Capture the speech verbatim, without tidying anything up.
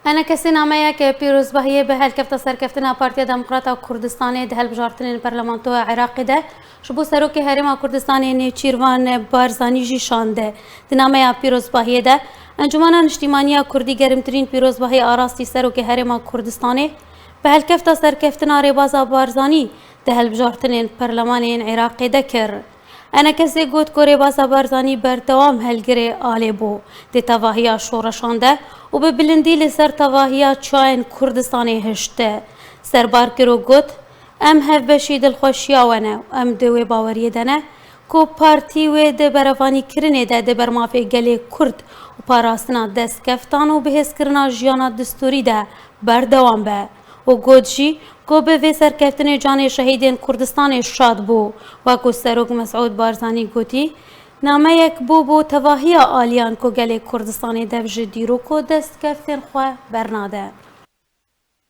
Enekesê nameyeke pîrozbahiyê bi helkefta serkeftina Partiya Demokrat a Kurdistanê di hilbijartinên parlamentoya Iraqê de ji bo Serokê Herêma Kurdistanê Nêçîrvan Barzanî jî şande. Di nameya pîrozbahiyê de Encûmena Niştîmaniya Kurdî gerimtirîn pîrozbahî arastî Serokê Herêma Kurdistanê bi helkefta serkeftina Rêbaza Barzanî di hilbijartinên perlemanên Iraqê de kir. Enekesê got ku Rêbaza Barzanî berdewam helgirê alê bû di tevahiya şoreşan de û bi bilindî li ser tevahiya çiyayên Kurdistanê hişt. Serbar kir û got, Em hevbeşî dilxweşiya we ne û em di wê baweriyê de ne ku partî wê di berevanîkirinê de di ber mafê gelê Kurd û parastina destkeftan û bihêzkirina jiyana distûrî de berdewam be û got jî ku bi vê serkeftinê canê şehîdên Kurdistanê şad bû. Wek ku Serok Mesûd Barzanî gotî, nameyek bû bo tevahiya aliyan ku gelê Kurdistanê dev ji dîrok û destkeftên xwe bernade.